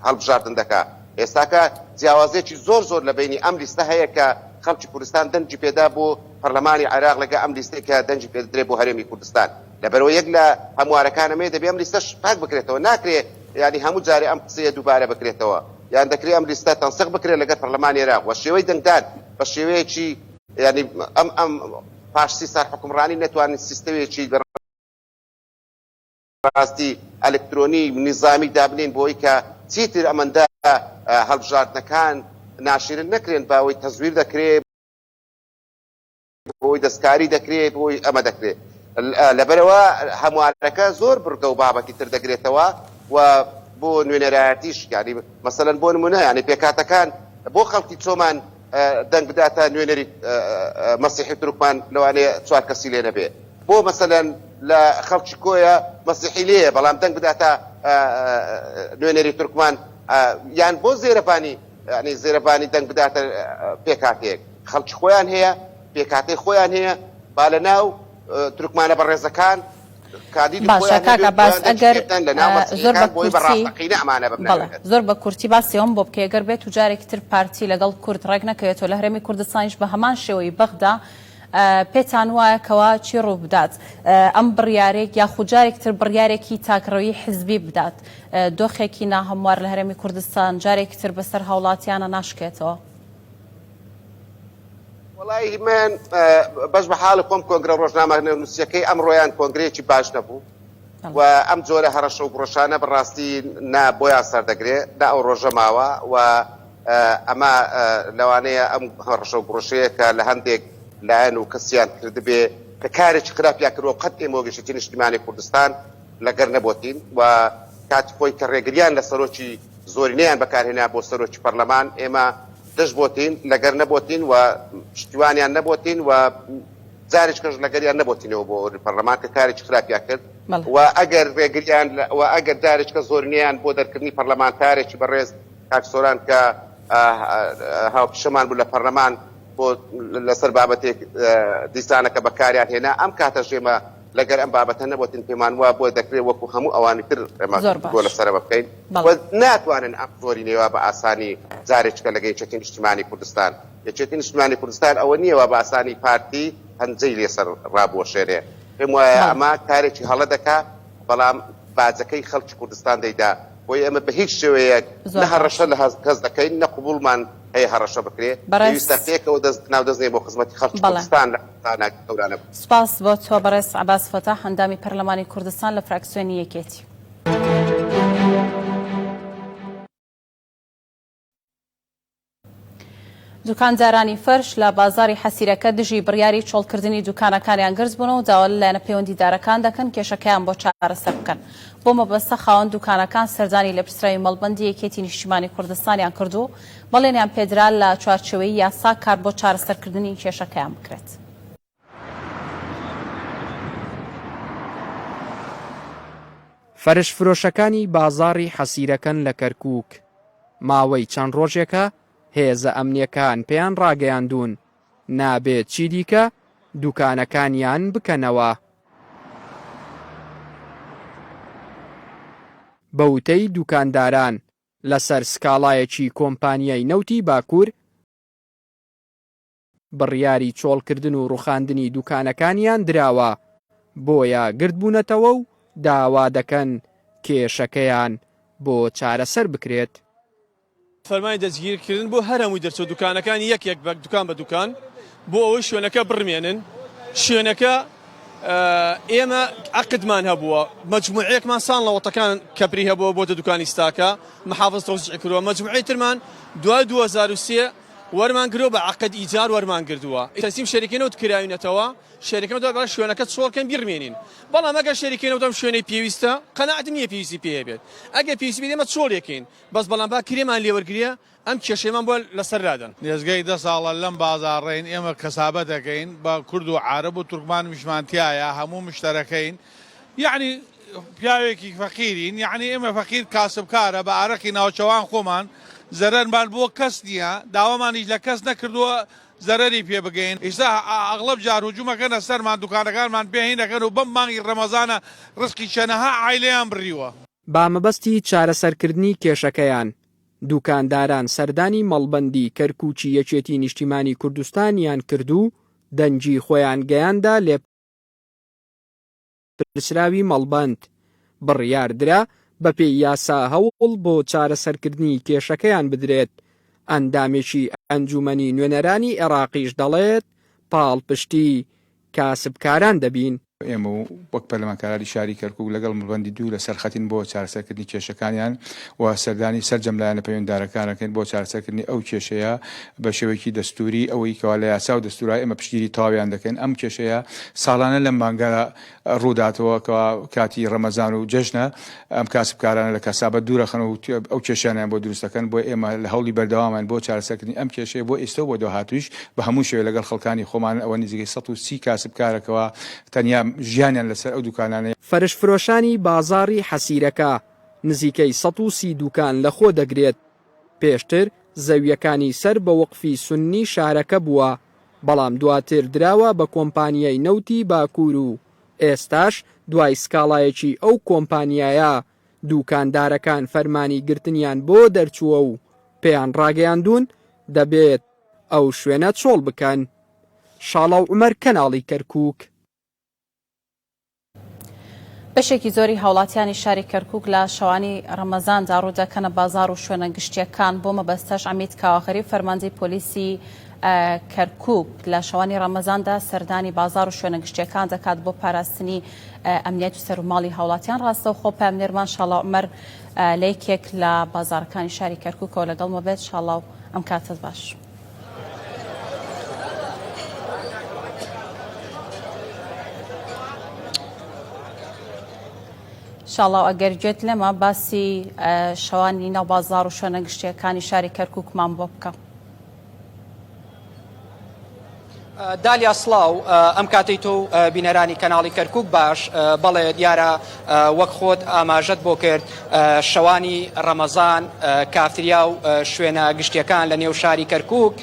هەڵبژاردن دەکا. ئێستاکە جیاوازیەکی زۆر زۆر لە بەینی ئەم لیستە هەیە کە خەڵکی کوردستان دەنگی پێدا بۆ پەرلەمانی عێراق لەگە ئەم لیستەی کە دەنگی پێدرێ بۆ هەرێمی کوردستان. لەبەرئەوە یەک لە هەموارەکان ئەمەیە دەبێ ئەم لیستەش پاک بکرێتەوە. ناکرێ یانی هەموو جارێ ئەم قسەیە دووبارە بکرێتەوە. یان دەکرێ ئەم لیستە تەنسیق بکرێ لەگەر پەرلەمانی عێراق و شێوەی دەنگدان بە شێوەیەکی یانی ئەم ئەم پاش سی سال حوکمڕانی نەتوانین سیستەمێکی بە ڕاستی ئەلکترۆنی نیزامی دابنێین بۆ ئەوەی کە چیتر ئەمەندە هەڵبژاردنەکان ناشیرن نەکرێن بە ئەوەی تەزویر دەکرێ بۆی دەستکاری دەکرێ بۆی ئەمە دەکرێ لەبەرەوە هەموارەکە زۆر بڕگە و بابەتی تر دەگرێتەوە و بۆ نوێنەرایەتیش یانی مەسەلەن بۆ نمونە یانی پێکهاتەکان بۆ خەڵکی چۆمان دەنگ بداتە نوێنەری مەسیحی تورکمان لەوانەیە چوار کەسی لێ نەبێ بۆ مەسەلەن لە خەڵکی کۆیە مەسیحی لێیە بەڵام دەنگ بداتە نوێنەری تورکمان یان بۆ زێرەڤانی یانی زێرەڤانی دەنگ بداتە پێکهاتەیەک خەڵکی خۆیان هەیە. پێکهاتەی خۆیان هەیە با لە ناو تورکمانە بەڕێزەکان کاندیدی باشە خۆیان کاک هەبێ و عەباس خۆیان دەنگی ئەگەر پێ بدەن لە ناو زۆر بە مەسیحیەکان بۆی بە کورتی ڕاستەقینە ئەمانە ببنە بەڵێ نوێنەر. زۆر بە کورتی باسی ئەوەم بۆ بکەی گەر بێت و جارێکی تر پارتی لەگەڵ کورد ڕێک نەکەوێتەوە لە هەرێمی کوردستانیش بە هەمان شێوەی بەغدا پێتان وایە کەوا چی ڕووبدات ئەم بڕیارێک یاخود جارێکی تر بڕیارێکی تاکڕەوی حزبی بدات دۆخێکی ناهەموار لە هەرێمی کوردستان جارێکی تر بەسەر هاوڵاتیانە ناشکێتەوە؟ وەڵایی من بەش بە حاڵی خۆم کۆنگرە ڕۆژنامەنووسیەکەی ئەمڕۆیان کۆنگرەیەکی باش نەبوو و ئەم جۆرە هەڕەشە و گوڕەشانە بەڕاستی نا بۆیان سەردەگرێ نا ئەو ڕۆژە ماوە و ئەمە لەوانەیە ئەم هەڕەشە و گوڕەشەیە کە لە هەندێک لایەن و کەسیان کردبێ کە کارێکی خراپیان کردووە قەت ئێمە وەک یەکێتی نیشتیمانی کوردستان لەگەر نەبۆتین و کاتی خۆی کە ڕێگریان لە سەرۆکی زۆرینەیان بەکارهێنا بۆ سەرۆکی پەرلەمان ئێمە دژ بۆتین لەگەر نەبۆتین و پشتیوانیان نەبۆتین و جارێکیش لەگەریان نەبۆتینەوە بۆ پەرلەمان کە کارێکی خراپیان کرد و ئەگەر ڕێگریان و ئەگەر جارێکە زۆرینەیان بۆ دەرکردنی پەرلەمانتارێکی بەڕێز کاک سۆران کە هاوپیشەمان بوو لە پەرلەمان بۆ لەسەر بابەتێک دیسانەکە بەکاریان هێنا ئەم کاتەش ئێمە لەگەر ئەم بابەتە نەبۆتین پێمان وا بووە دەکرێت وەکو هەموو ئەوانی تر ئێمە زۆر گفتوگۆ باش لەسەرەوە بکەین و بەڵێ. ناتوانن ئەم زۆرینەی وا بە ئاسانی جارێکیکە لەگە یەکێتی نیشتیمانی کوردستان یەکێتی نیشتیمانی کوردستان ئەوە نییە وا بە ئاسانی پارتی پەنجەی لێسەر ڕابوەشێنێ پێم وایە بەڵێ. ئەمە کارێکی هەڵە دەکا بەڵام باجەکەی خەڵکی کوردستان دەیدا بۆیە ئێمە بە هیچ شێوەیەک زۆر نە باش. هەڕەشە لە کەس دەکەین نە قبوڵمان هەیە هەڕەشە بکرێ بەڕێز. پێویستە پێکەوە دەست ناو دەست نێین بۆ خزمەتی خەڵکی بەڵێ. کوردستان لە ئەم قەیرانە گەورانە. سوپاس بۆ تۆ بەڕێز عەباس فەتاح ئەندامی پەرلەمانی کوردستان لە فراکسیۆنی یەکێتی. دوکاندارانی فەرش لە بازاڕی حەسیرەکە دژی بڕیاری چۆڵکردنی دوکانەکانیان گرتبوون و داوا لە لایەنە پەیوەندیدارەکان دەکەن کێشەکەیان بۆ چارەسەر بکەن. بۆ مەبەستە خاوەن دوکانەکان سەردانی لێپرسراوی مەڵبەندی یەکێتی نیشتیمانی کوردستانیان کرد و بەڵێنیان پێدرا لە چوارچێوەی یاسا کار بۆ چارەسەرکردنی کێشەکەیان بکرێت. فەرشفرۆشەکانی بازاڕی حەسیرەکەن لە کەرکووک، ماوەی چەند ڕۆژێکە هێزە ئەمنییەکان پێیان ڕاگەیاندوون، نابێت چیدیکە دوکانەکانیان بکەنەوە. بە وتەی دوکانداران، لەسەر سکاڵایەکی کۆمپانیای نەوتی باکوور، بڕیاری چۆڵکردن و ڕوخاندنی دوکانەکانیان دراوە، بۆیە گردبوونەتەوە و داوا دەکەن کێشەکەیان بۆ چارەسەر بکرێت. فەرمانی دەستگیرکردن بۆ هەر هەمووی دەرچووە دوکانەکانی یەک یەک بە دوکان بە دوکان بۆ ئەوەی شوێنەکە بڕمێنن شوێنەکە ئێمە عەقدمان هەبووە مەجموعەیەکمان ساڵ نەوەتەکان کەپری هەبووە بۆتە دوکانی ستاکە محافظ تەوزیعی کردووە مەجموعەی ترمان دوای 2003 وەرمان گرو بە عەقد ئیجار وەرمان گردووە تەسلیم شەریکەی نەوت کراوینەتەوە شەریکەی نەوت بەڵێ شوێنەکە چۆڵ کەن بیڕمێنین بەڵام ئەگەر شەریکەی نەوت ئەم شوێنەی پێویستە قەناعەتم نییە پێویستی پێ هەبێت ئەگەر پێویستی بێت ئێمە چۆڵێکەین بەس بەڵام با کرێمان لێ وەرگرێ ئەم کێشەیەمان بۆ لەسەر لادەن. نێزگەی دە ساڵە لەم بازاڕەین ئێمە کەسابە دەکەین بە کورد و عارەب و تورکمانیشمان تیایە هەموو مشتەرەکەین یەعنی پیاوێکی فەقیرین یەعنی ئێمە فەقیر کاسبکارە بە ئارەقی ناوچەوان خۆمان زەرەرمان بۆ کەس نییە داوامانیش لە کەس نەکردووە زەرەری پێ بگەین ئیستا ئەغڵەب جار هجومەکەنە سەرمان دوکانەکانمان پێ هین ئەکەن و بەم مانگی ڕەمەزانە ڕزقی چەنەها عایلەیان بڕیوە. بە مەبەستی چارەسەرکردنی کێشەکەیان، دوکانداران سەردانی مەڵبەندی کەرکوکی یەکێتی نیشتیمانی کوردستانیان کرد و دەنگی خۆیان گەیاندە لێپرسراوی مەڵبەند، بڕیاردرا بەپێی یاسا هەوڵ بۆ چارەسەرکردنی کێشەکەیان بدرێت، ئەندامێکی ئەنجومەنی نوێنەرانی عێراقیش دەڵێت، پاڵپشتی کاسبکاران دەبین. ئێمە و وەک پەرلەمانتارانی شاری کەرکوک لەگەڵ مەڵبەندی دوو لەسەر خەتین بۆ چارەسەرکردنی کێشەکانیان و سەردانی سەرجەم لایەنە پەیوەندیدارەکان ئەکەین بۆ چارەسەرکردنی ئەو کێشەیە بە شێوەیەکی دەستوری ئەوەی کەوا لە یاسا و دەستورا ئێمە پشتگیری تەواویان دەکەین ئەم کێشەیە ساڵانە لەم مانگە ڕووداتەوە کەوا کاتی ڕەمەزان و جەژنە ئەم کاسبکارانە لە کاسابەت دوورەخەن و ئەو کێشانەیان بۆ دروست دەکەن، بۆیە ئێمە لە هەوڵی بەردەوامین بۆ چارەسەرکردنی ئەم کێشەیە بۆ ئیستە و بۆ داهاتوویش بە هەموو شێوەیەک لەگەڵ خەڵکانی خۆمانن، ئەوە نزیکەی 130 کاسبکارە کەوا تەنیا ژیانیان لەسەر ئەو دوکانانەیە. فەرشفرۆشانی بازاڕی حەسیرەکە نزیکەی 130 دوکان لەخۆ دەگرێت، پێشتر زەوییەکانی سەر بە وەقفی سوننی شارەکە بووە. بەڵام دواتر دراوە بە کۆمپانیای نەوتی باکوور و ئێستاش دوای سکاڵایەکی ئەو کۆمپانیایە دووکاندارەکان فەرمانی گرتنیان بۆ دەرچووە و پێیان ڕاگەیاندوون دەبێت ئەو شوێنە چۆڵ بکەن. شاڵاو عومەر کەناڵی کەرکوک. بەشێکی زۆری هاوڵاتیانی شاری کەرکوک لە شەوانی ڕەمەزاندا ڕوودەکەنە بازاڕ و شوێنە گشتیەکان، بۆ مەبەستەش عەمید کاوە غەریب فەرماندەی پۆلیسی کەرکوک لە شەوانی ڕەمەزاندا سەردانی بازاڕ و شوێنە گشتیەکان دەکات بۆ پاراستنی ئەمنیەت و سەروماڵی هاوڵاتیان. ڕاستەوخۆ پەیامنێرمان شاڵاو عومەر لە یەکێک لە بازاڕەکانی شاری کەرکوکەوە لەگەڵمە بێت. شاڵاو ئەم کاتەت باش. شاڵاو ئەگەر گوێت لێمە باسی شەوانی ناو بازاڕ و شوێنە گشتیەکانی شاری کەرکوکمان بۆ بکە. دالیا سڵاو ئەم کاتەی تۆ و بینەرانی کەناڵی کەرکوک باش بەڵێ دیارە وەک خۆت ئاماژەت بۆ کرد شەوانی ڕەمەزان کافتریا و شوێنە گشتیەکان لە نێو شاری کەرکوک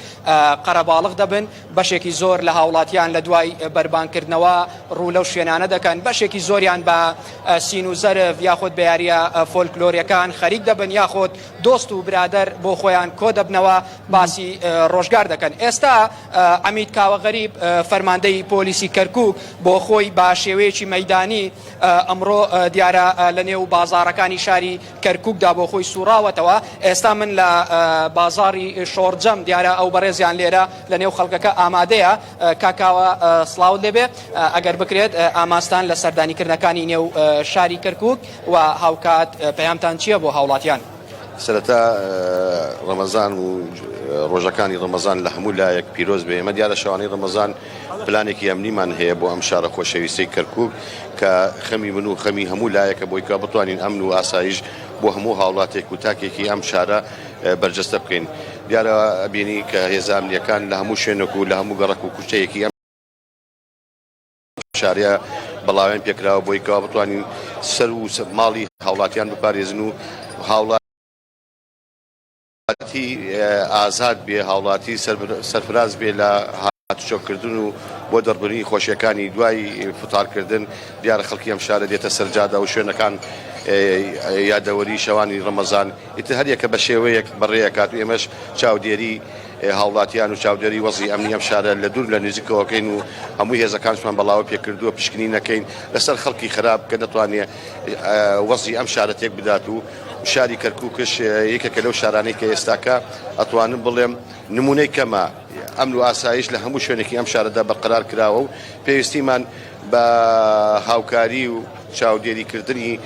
قەرەباڵغ دەبن بەشێکی زۆر لە هاوڵاتیان لە دوای بەربانکردنەوە ڕوو لەو شوێنانە دەکەن بەشێکی زۆریان بە سین و زەرف یاخود بە یاریە فۆلکلۆریەکان خەریک دەبن یاخود دۆست و برادەر بۆ خۆیان کۆدەبنەوە باسی ڕۆژگار دەکەن. ئێستا عەمید کاوە غەریب فەرماندەی پۆلیسی کەرکوک بۆ خۆی بە شێوەیەکی مەیدانی ئەمڕۆ دیارە لە نێو بازاڕەکانی شاری کەرکوکدا بۆ خۆی سوڕاوەتەوە. ئێستا من لە بازاڕی شۆڕجەم دیارە ئەو بەڕێزیان لێرە لە نێو خەڵکەکە ئامادەیە. کاک کاوە سڵاوت لێبێ ئەگەر بکرێت ئاماستان لە سەردانیکردنەکانی نێو شاری کەرکوک و هاوکات پەیامتان چییە بۆ هاوڵاتیان؟ سەرەتا ڕەمەزان و ڕۆژەکانی ڕەمەزان لە هەموو لایەک پیرۆز بێ، ئێمە دیارە شەوانەی ڕەمەزان پلانێکی ئەمنیمان هەیە بۆ ئەم شارە خۆشەویستەی کەرکوک کە خەمی من و خەمی هەموو لایەکە بۆی کە بتوانین ئەمن و ئاسایش بۆ هەموو هاوڵاتێک و تاکێکی ئەم شارە بەرجەستە بکەین. دیارە ئەبینی کە هێزە ئەمنیەکان لە هەموو شوێنێک و لە هەموو گەڕەک و کوچەیەکی ئەم شارە بەڵاوێن پێکراوە بۆی کەوا بتوانین سەر و ماڵی هاوڵاتیان بپارێزن و هاوڵاتی ئازاد بێ هاوڵاتی سەرفراز بێ لە هاتوچۆکردن و بۆ دەربڕینی خۆشیەکانی دوای فتارکردن دیارە خەڵکی ئەم شارە دێتە سەرجادە و شوێنەکان یادەوەری شەوانی ڕەمەزان ئیتر هەریەکە بە شێوەیەک بەڕێ ئەکات و ئێمەش چاودێری هاوڵاتیان و چاودێری وەزعی ئەمنی ئەم شارە لە دوور لە نزیکەوە کەین و هەموو هێزەکانشمان بەڵاوە پێکردووە پشکنین نەکەین لەسەر خەڵکی خراپ کە نەتوانێ وەزعی ئەم شارە تێک بدات و شاری کەرکوکش یەکێکە لەو شارانەی کە ئێستاکە ئەتوانم بڵێم نمونەی کەمە ئەمن و ئاسایش لە هەموو شوێنێکی ئەم شارەدا بەرقەرار کراوە و پێویستیمان بە هاوکاری و چاودێریکردنی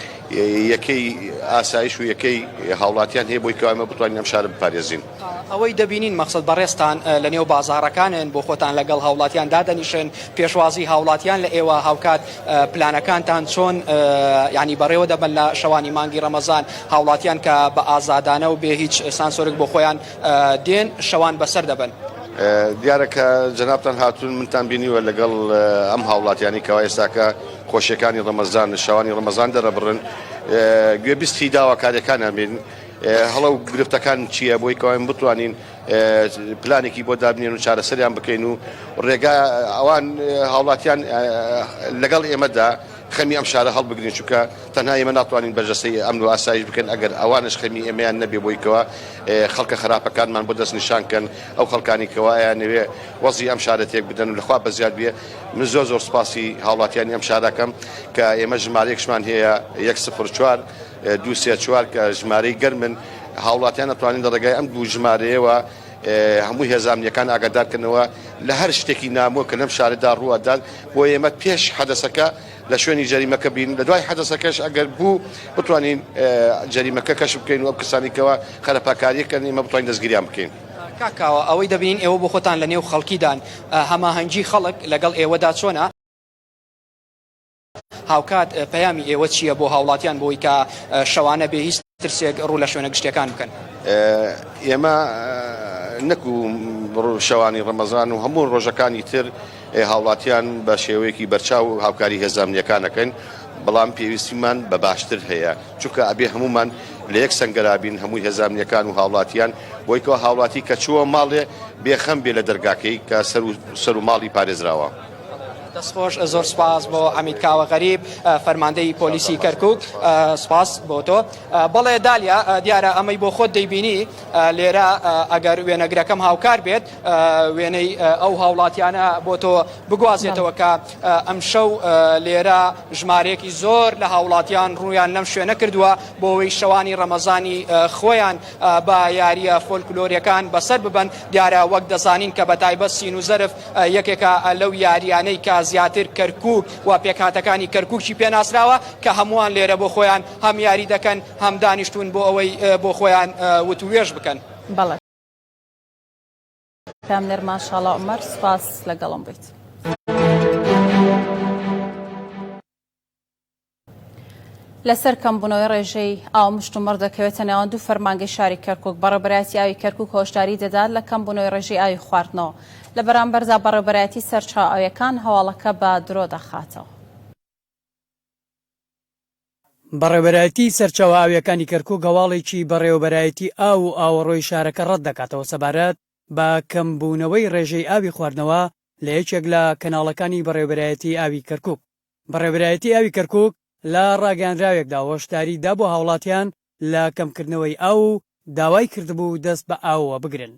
یەکەی ئاسایش و یەکەی هاوڵاتیان هەیە بۆی کە ئێمە بتوانین ئەم شارە بپارێزین. ئەوەی دەبینین مەقسەد بەڕێزتان لە نێو بازاڕەکانن بۆ خۆتان لەگەڵ هاوڵاتیان دادەنیشن پێشوازی هاوڵاتیان لە ئێوە هاوکات پلانەکانتان چۆن یانی بەڕێوە دەبەن لە شەوانی مانگی ڕەمەزان هاوڵاتیان کە بە ئازادانە و بێ هیچ سانسۆرێک بۆ خۆیان دێن شەوان بەسەر دەبەن. دیارە کە جەنابتان هاتوون منتان بینیوە لەگەڵ ئەم هاوڵاتیانەی کەوا ئێستاکە خۆشیەکانی ڕەمەزان شەوانی ڕەمەزان دەرەبڕن گوێبیستی داواکاریەکانیان بین هەڵە و گرفتەکان چییە بۆی کەوا بتوانین پلانێکی بۆ دابنێن و چارەسەریان بکەین و ڕێگا ئەوان هاوڵاتیان لەگەڵ ئێمەدا خەمی ئەم شارە هەڵبگرین چونکە تەنها ئێمە ناتوانین بەرجەستەی ئەمن و ئاسایش بکەین ئەگەر ئەوانش خەمی ئێمەیان نەبێ بۆی کەوا خەڵکە خراپەکانمان بۆ دەستنیشان کەن ئەو خەڵکانی کەوا ئەیانەوێ وەزی ئەم شارە تێک بدەن و لەخوا بەزیاد بێ من زۆر زۆر سوپاسی هاوڵاتیانی ئەم شارەکەم کە ئێمە ژمارەیەکشمان هەیە یەک سفر چوار دوو سێ چوار کە ژمارەی گەرمن هاوڵاتیان ئەتوانن لە ڕێگای ئەم دوو ژمارەیەوە هەموو هێزە ئەمنیەکان ئاگادار کەنەوە لە هەر شتێکی نامۆ کە لەم شارەدا ڕووئەدات بۆ ئێمە پێش حەدەسەکە لە شوێنی جەریمەکە بین لە دوای حەدەسەکەش ئەگەر بوو بتوانین جەریمەکە کەشف بکەین و ئەو کەسانی کەوا خەرەپاکاریەکەن ئێمە بتوانین دەستگیریان بکەین. کاک کاوە ئەوەی دەبینین ئێوە بۆ خۆتان لە نێو خەڵکیدان هەماهەنگی خەڵک لەگەڵ ئێوەدا چۆنە؟ هاوکات پەیامی ئێوە چییە بۆ هاوڵاتیان بۆی کە شەوانە بێ هیچ ترسێک ڕوو لە شوێنە گشتیەکان بکەن؟ ئێمە نەکو شەوانی ڕەمەزان و هەموو ڕۆژەکانی تر هاوڵاتیان بە شێوەیەکی بەرچاو هاوکاری هێزە ئەمنییەکان ئەکەین، بەڵام پێویستیمان بە باشتر هەیە، چونکە ئەبێ هەموومان. لە یەک سەنگەرا بین هەمووی هێزە ئەمنیەکان و هاوڵاتیان بۆی کەوا هاوڵاتی کە چووە ماڵێ بێ خەم بێ لە دەرگاکەی کە سەر و سەر و ماڵی پارێزراوە. دەستخۆش زۆر سپاس بۆ عەمید کاوە غەریب فەرماندەی پۆلیسی کەرکوک سپاس بۆ تۆ. بەڵێ دالیا دیارە ئەمەی بۆ خۆت دەیبینی لێرە ئەگەر وێنەگرەکەم هاوکار بێت وێنەی ئەو هاوڵاتیانە بۆ تۆ بگوازێتەوە کە ئەمشەو لێرە ژمارەیەکی زۆر لە هاوڵاتیان ڕوویان لەم شوێنە کردووە بۆ ئەوەی شەوانی ڕەمەزانی خۆیان بە یارییە فۆلکلۆریەکان بەسەر ببەن، دیارە وەک دەزانین کە بەتایبەت سین و زەرف یەکێکە لەو یاریانەی کە زیاتر کەرکوک و پێکهاتەکانی کەرکوکی پێ ناسراوە کە هەمووان لێرە بۆ خۆیان هەم یاری دەکەن هەم دانیشتوون بۆ ئەوەی بۆ خۆیان وتووێژ بکەن. بەڵێ پەیامنێرمان شاڵاو عومەر سوپاس لەگەڵم بوویت. لەسەر کەمبوونەوەی ڕێژەی ئاو مشتومڕ دەکەوێتە نێوان دوو فەرمانگەی شاری کەرکوک، بەڕێوەبەرایەتی ئاوی کەرکوک هۆشداری دەدات لە کەمبوونەوەی ڕێژەی ئاوی خواردنەوە، لە بەرامبەردا بەڕێوەبەرایەتی سەرچاوە ئاوییەکان هەواڵەکە بە درۆ دەخاتەوە. بەڕێوەبەرایەتی سەرچاوە ئاوییەکانی کەرکوک هەواڵێکی بەڕێوەبەرایەتی ئاو و ئاوەڕۆی شارەکە ڕەتدەکاتەوە سەبارەت بە کەمبوونەوەی ڕێژەی ئاوی خواردنەوە لە یەکێک لە کەناڵەکانی بەڕێوەبەرایەتی ئاوی کەرکوک. بەڕێوەبەرایەتی ئاوی کەرکوک لە ڕاگەیاندراوێکدا هۆشداری دابووە هاوڵاتیان لە کەمکردنەوەی ئاو و داوای کردبوو دەست بە ئاوەوە بگرن.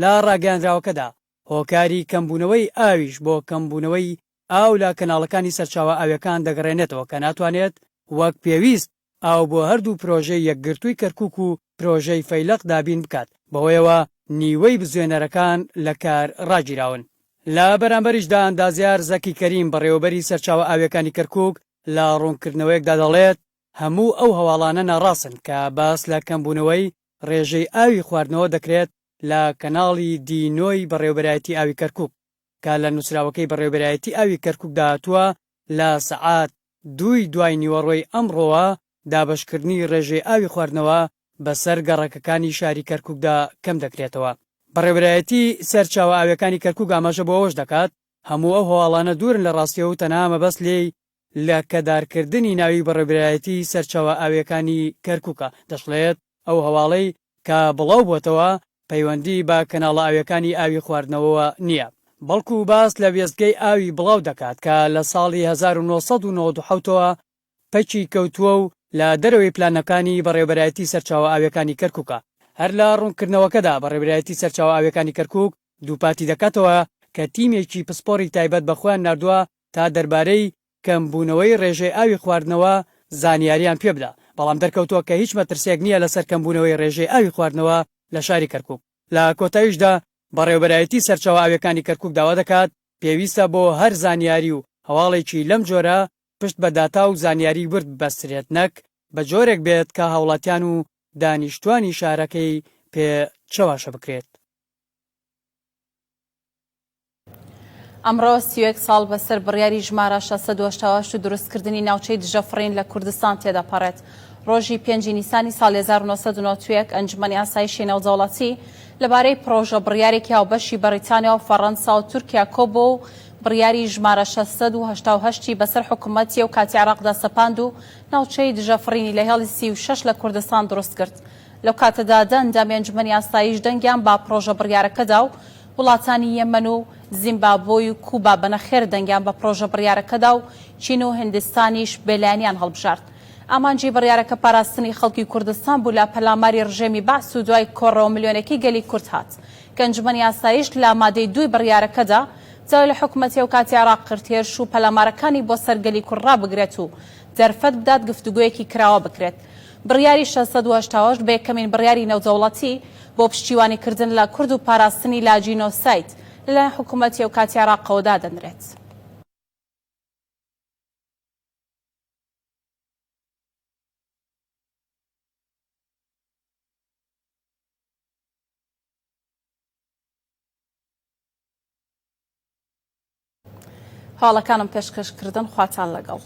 لە ڕاگەیاندراوەکەدا هۆکاری کەمبوونەوەی ئاویش بۆ کەمبوونەوەی ئاو لە کەناڵەکانی سەرچاوە ئاویەکان دەگەڕێنێتەوە کە ناتوانێت وەک پێویست ئاو بۆ هەردوو پرۆژەی یەکگرتووی کەرکوک و پرۆژەی فەیلەق دابین بکات، بەهۆیەوە نیوەی بزوێنەرەکان لە کار ڕاگیراون. لە بەرامبەریشدا ئەندازیار زەکی کەریم بەڕێوەبەری سەرچاوە ئاویەکانی کەرکوک لە ڕوونکردنەوەیەکدا دەڵێت، هەموو ئەو هەواڵانە ناڕاستن کە باس لە کەمبوونەوەی ڕێژەی ئاوی خواردنەوە دەکرێت لە کەناڵی دی نۆی بەڕێوەبەرایەتی ئاوی کەرکوک کە لە نووسراوەکەی بەڕێوەبەرایەتی ئاوی کەرکوکدا هاتووە لە سەعات دووی دوای نیوەڕۆی ئەمڕۆوە دابەشکردنی ڕێژەی ئاوی خواردنەوە بەسەر گەڕەکەکانی شاری کەرکوکدا کەمدەکرێتەوە. بەڕێوەبەرایەتی سەرچاوە ئاویەکانی کەرکوک ئاماژە بۆ ئەوەش دەکات، هەموو ئەو هەواڵانە دوورن لە ڕاستیەوە و تەنها مەبەست لێی لەکەدارکردنی ناوی بەڕێوەبەرایەتی سەرچاوە ئاویەکانی کەرکوکە، دەشڵێت، ئەو هەواڵەی کە بڵاو بۆتەوە پەیوەندی بە کەناڵە ئاویەکانی ئاوی خواردنەوەوە نییە، بەڵکو باس لە وێستگەی ئاوی بڵاو دەکات کە لە ساڵی 1997 ەوە پەکی کەوتووە و لە دەرەوەی پلانەکانی بەڕێوەبەرایەتی سەرچاوە ئاویەکانی کەرکوکە. هەر لە ڕوونکردنەوەکەدا بەڕێوەبەرایەتی سەرچاوە ئاویەکانی کەرکوک دووپاتی دەکاتەوە کە تیمێکی پسپۆڕی تایبەت بە خۆیان ناردووە تا دەربارەی کەمبوونەوەی ڕێژەی ئاوی خواردنەوە زانیاریان پێبدا، بەڵام دەرکەوتووە کە هیچ مەترسییەک نییە لەسەر کەمبوونەوەی ڕێژەی ئاوی خواردنەوە لە شاری کەرکوک. لە کۆتاییشدا بەڕێوەبەرایەتی سەرچاوە ئاوییەکانی کەرکوک داوا دەکات، پێویستە بۆ هەر زانیاری و هەواڵێکی لەم جۆرە پشت بە داتا و زانیاری ورد ببەسترێت نەک بە جۆرێک بێت کە هاوڵاتیان و دانیشتوانی شارەکەی پێ چەواشە بکرێت. ئەمڕۆ 31 ساڵ بەسەر بڕیاری ژمارە 688 و دروستکردنی ناوچەی دژەفڕین لە کوردستان تێدەپەڕێت. ڕۆژی پێنجی نیسانی ساڵی 1991 ئەنجومەنی ئاسایشی نێودەوڵەتی لەبارەی پڕۆژە بڕیارێکی هاوبەشی بەڕیتانیا و فەڕەنسا و تورکیا کۆبووە و بڕیاری ژمارە 688 ی بەسەر حکومەتی ئەو کاتی عێراقدا سەپاند و ناوچەی دژەفڕینی لە هێڵی 36 لە کوردستان دروستکرد. لەو کاتەدا دە ئەندامی ئەنجومەنی ئاسایش دەنگیان بە پڕۆژە بڕیارەکە دا و وڵاتانی یەمەن و زیمبابۆی و کوبا بە نەخێر دەنگیان بە پڕۆژە بڕیارەکە دا و چین و هیندستانیش بێلایەنیان هەڵبژارد. ئامانجی بڕیارەکە پاراستنی خەڵکی کوردستان بوو لە پەلاماری ڕژێمی بەعس و دوای کۆڕەوە ملیۆنەکەی گەلی کورد هات کە ئەنجومەنی ئاسایش لە مادەی دووی بڕیارەکەدا داوای لە حکومەتی ئەوکاتی عێراق کرد هێرش و پەلامارەکانی بۆ سەر گەلی کورد ڕابگرێت و دەرفەت بدات گفتوگۆیەکی کراوە بکرێت. بڕیاری 688 بە یەکەمین بڕیاری نێودەوڵەتی بۆ پشتیوانیکردن لە کورد و پاراستنی لە جینۆساید لەلایەن حکومەتی ئەوکاتی عێراقەوە دادەنرێت. هەواڵەکانم پێشکەش کردن خواتان لەگەڵ.